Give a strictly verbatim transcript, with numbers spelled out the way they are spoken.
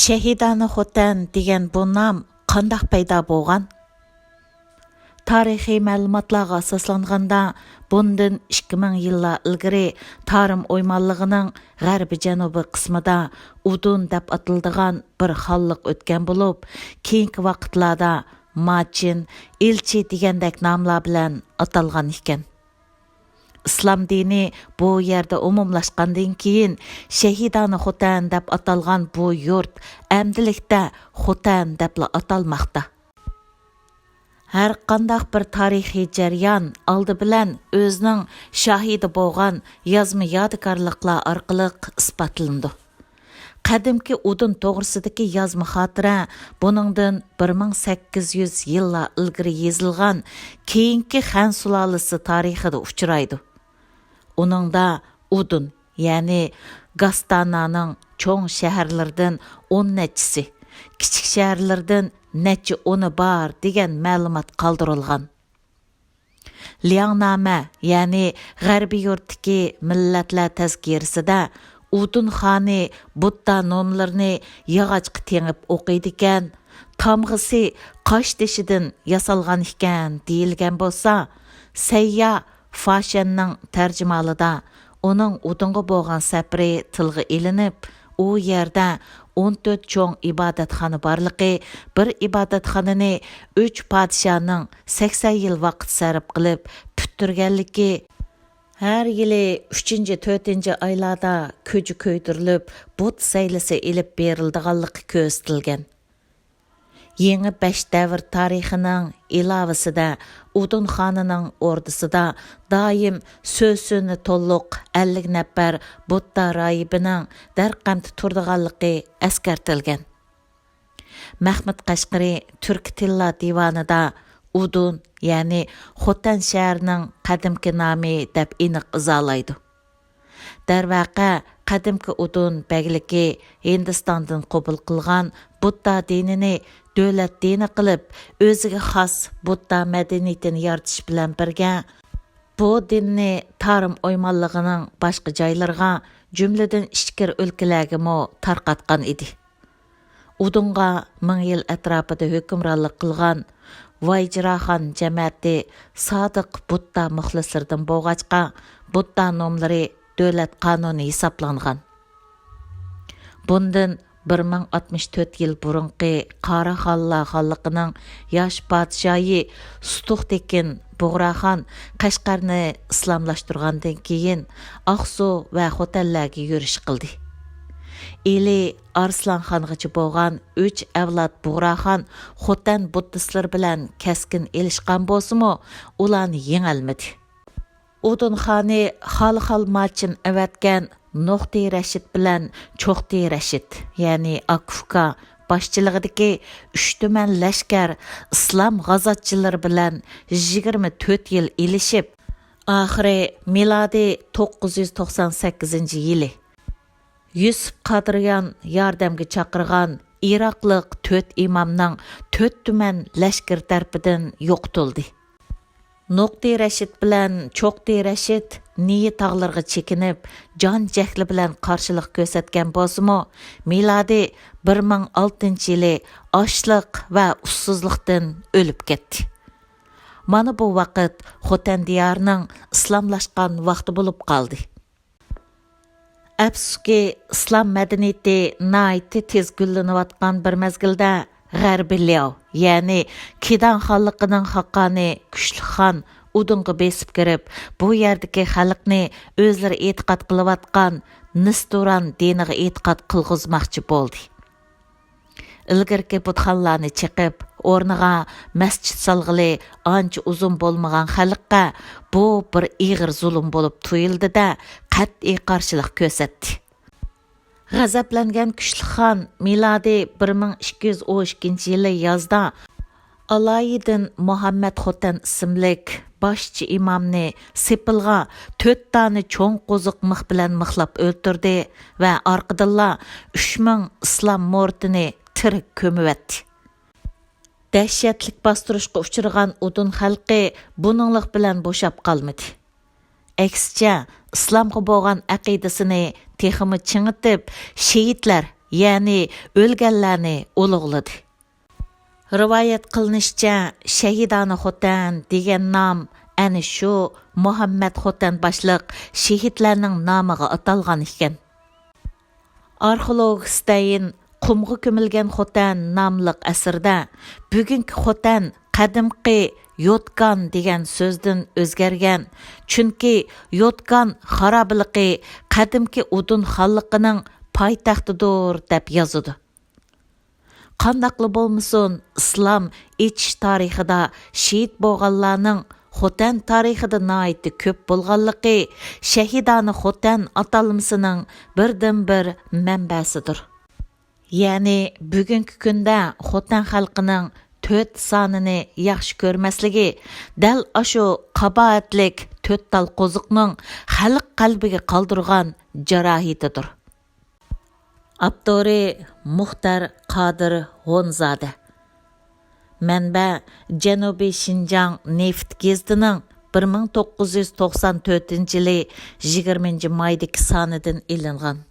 شەھىدانە خوتەن دېگەن بۇ نام قانداق پەيدا بولغان؟ تارىخىي مەلۇماتلارغا ئاساسلانغاندا، بۇندىن ئىككى مىڭ يىللار ئىلگىرى تارىم ئويمانلىقىنىڭ غەربىي جەنۇبىي قىسمىدا ئۇدۇن دەپ ئاتىلىدىغان بىر خانلىق ئۆتكەن بولۇپ، كېيىنكى ۋاقىتلاردا ماچىن، ئىلچى دېگەندەك ناملار بىلەن ئاتالغان ئىكەن. ئىسلام دىنى بۇ يەردە ئومۇملاشقاندىن كېيىن، شەھىدانە خوتەن دەپ ئاتالغان بۇ يۇرت ئەمدىلىكتە خوتەن دەپلا ئاتالماقتا. ھەر قانداق بىر تارىخىي جەريان ئالدى بىلەن ئۆزىنىڭ شاھىدى بولغان يازما يادىكارلىقلار ئارقىلىق ئىسپاتلىنىدۇ. قەدىمكى ئۇدۇن توغرىسىدىكى يازما خاتىرە بۇنىڭدىن بىر مىڭ سەككىز يۈز يىللار ئىلگىرى يېزىلغان كېيىنكى خەن سۇلالىسى تارىخىدا ئۇچرايدۇ. ئۇنىڭدا ئۇدۇن، يەنى گاستانانىڭ چوڭ شەھەرلىرىدىن ئون نەچچىسى، كىچىك شەھەرلىرىدىن نەچچە ئونى بار دېگەن مەلۇمات قالدۇرۇلغان. لياڭنامە، يەنى غەربىي يۇرتتىكى مىللەتلەر تەزكىرىسىدە، ئۇدۇن خانى بۇددا نوملىرىنى ياغاچقا تېڭىپ ئوقۇيدىكەن، تامغىسى قاشتېشىدىن ياسالغان ئىكەن دېيىلگەن بولسا، سەييا فاشەننىڭ تەرجىمىھالىدا ئۇنىڭ ئۇدۇنغا بولغان سەپىرى تىلغا ئېلىنىپ، ئۇ يەردە ئون تۆت چوڭ ئىبادەتخانا بارلىقى، بىر ئىبادەتخانىنى ئۈچ پادىشاھنىڭ سەكسەن يىل ۋاقىت سەرپ قىلىپ پۈتتۈرگەنلىكى، ھەر يىلى ئۈچىنچى، تۆتىنچى ئايلاردا كۆجە كۆيدۈرۈلۈپ، بۇت سەيلىسى ئېلىپ بېرىلىدىغانلىقى كۆرسىتىلگەن. يېڭى بەش دەۋر تارىخىنىڭ ئىلاۋىسىدە، ئۇدۇن خانىنىڭ ئوردىسىدا دائىم سۆسۈنى تولۇق ئەللىك نەپەر بۇددا راھىبىنىڭ دەرقەمدە تۇرىدىغانلىقى ئەسكەرتىلگەن. مەخمۇت قەشقىرى تۈركىي تىللار دىۋانىدا ئۇدۇن، يەنى خوتەن شەھىرىنىڭ قەدىمكى نامى دەپ ئېنىق ئىزاھلايدۇ. دەرۋەقە، قەدىمكى ئۇدۇن بەگلىكى ھىندىستاندىن قوبۇل قىلغان بۇددا دىنىنى دۆلەت دىنى قىلىپ، ئۆزىگە خاس بۇددا مەدەنىيىتىنى يارىتىش بىلەن بىرگە، بۇ دىننى تارىم ئويمانلىقىنىڭ باشقا جايلىرىغا، جۈملىدىن ئىچكىرى ئۆلكىلەرگىمۇ تارقاتقان ئىدى. ئۇدۇنغا مىڭ يىل ئەتراپىدا ھۆكۈمرانلىق قىلغان ۋايجىراخان جەمەتى سادىق بۇددا مۇخلىسلىرىدىن بولغاچقا، بۇددا نوملىرى دۆلەت قانۇنى ھېسابلانغان. بۇندىن بىر مىڭ ئاتمىش تۆت يىل بۇرۇنقى قاراخانلار خانلىقىنىڭ ياش پادىشاھى سۇتۇقتېكىن بۇغراخان قەشقەرنى ئىسلاملاشتۇرغاندىن كېيىن، ئاقسۇ ۋە خوتەنلەرگە يۈرۈش قىلدى. ئىلى ئارسلانخانغىچە بولغان ئۈچ ئەۋلاد بۇغراخان خوتەن بۇددىستلىرى بىلەن كەسكىن ئېلىشقان بولسىمۇ، ئۇلارنى يېڭەلمىدى. ئۇدۇن خانى خالىخال ماچىن ئەۋەتكەن نوختى رەشىد بىلەن چوختى رەشىد، يەنى ئاكا-ئۇكا باشچىلىقىدىكى ئۈچ تۈمەن لەشكەر ئىسلام غازاتچىلىرى بىلەن يىگىرمە تۆت يىل ئېلىشىپ، ئاخىرى مىلادىي توققۇز يۈز توقسان سەككىزىنچى يىلى يۈسۈپ قادىريان ياردەمگە چاقىرغان ئىراقلىق تۆت ئىمامنىڭ تۆت تۈمەن لەشكىرى تەرىپىدىن يوقىتىلدى. نوقتى رەشىد بىلەن چوقتى رەشىد نىيە تاغلىرىغا چېكىنىپ، جان جەھلى بىلەن قارشىلىق كۆرسەتكەن بولسىمۇ، مىلادىي بىر مىڭ ئالتىنچى يىلى ئاچلىق ۋە ئۇسسۇزلۇقتىن ئۆلۈپ كەتتى. مانا بۇ ۋاقىت خوتەن دىيارىنىڭ ئىسلاملاشقان ۋاقتى بولۇپ قالدى. ئەپسۇسكى، ئىسلام مەدەنىيىتى ناھايىتى تېز گۈللىنىۋاتقان بىر مەزگىلدە، غەربىي لياۋ، يەنى كىدان خانلىقىنىڭ خاقانى كۈچلۈك خان ئۇدۇنغا بېسىپ كىرىپ، بۇ يەردىكى خەلقنى ئۆزلىرى ئېتىقاد قىلىۋاتقان نېستۇران دىنىغا ئېتىقاد قىلغۇزماقچى بولدى. ئىلگىرىكى بۇتخانىلارنى چېقىپ، ئورنىغا مەسچىت سالغىلى ئانچە ئۇزۇن بولمىغان خەلققە بۇ بىر ئېغىر زۇلۇم بولۇپ تۇيۇلدى-دە، قەتئىي قارشىلىق كۆرسەتتى. غەزەپلەنگەن كۈچلۈك خان مىلادىي بىر مىڭ ئىككى يۈز ئون ئىككىنچى يىلى يازدا ئالايىدىن مۇھەممەد خوتەن ئىسىملىك باشچى ئىمامنى سېپىلغا تۆت دانە چوڭ قوزۇق مىخ بىلەن مىخلاپ ئۆلتۈردى ۋە ئارقىدىنلا ئۈچ مىڭ ئىسلام مۇرىتىنى تىرىك كۆمۈۋەتتى. دەھشەتلىك باستۇرۇشقا ئۇچرىغان ئۇدۇن خەلقى بۇنىڭلىق بىلەن بوشاپ قالمىدى. ئەكسىچە، ئىسلامغا بولغان ئەقىدىسىنى تېخىمۇ چىڭىتىپ، شېھىتلەر، يەنى ئۆلگەنلەرنى ئۇلۇغلىدى. رىۋايەت قىلىنىشىچە، شەھىدانە خوتەن دېگەن نام ئەنە شۇ مۇھەممەد خوتەن باشلىق شېھىتلەرنىڭ نامىغا ئاتالغان ئىكەن. ئارخېئولوگ ستەين قۇمغا كۆمۈلگەن خوتەن ناملىق ئەسىرىدە، بۈگۈنكى خوتەن قەدىمكى يوتكان دېگەن سۆزدىن ئۆزگەرگەن، چۈنكى يوتكان خارابىلىقى قەدىمكى ئۇدۇن خانلىقىنىڭ پايتەختىدۇر، دەپ يازىدۇ. قانداقلا بولمىسۇن، ئىسلام ئېچىش تارىخىدا شېھىت بولغانلارنىڭ خوتەن تارىخىدا ناھايىتى كۆپ بولغانلىقى شەھىدانە خوتەن ئاتالمىسىنىڭ بىردىنبىر مەنبەسىدۇر. يەنى بۈگۈنكى كۈندە خوتەن خەلقىنىڭ تۆت سانىنى ياخشى كۆرمەسلىكى دەل ئاشۇ قاباھەتلىك تۆت تال قوزۇقنىڭ خەلق قەلبىگە قالدۇرغان جاراھىتىدۇر. ئاپتورى مۇختار قادىر ھونزادە. مەنبە: جەنۇبىي شىنجاڭ نېفىت گېزىتىنىڭ بىر مىڭ توققۇز يۈز توقسان تۆتىنچى يىلى يىگىرمىنچى مايدىكى سانىدىن ئېلىنغان.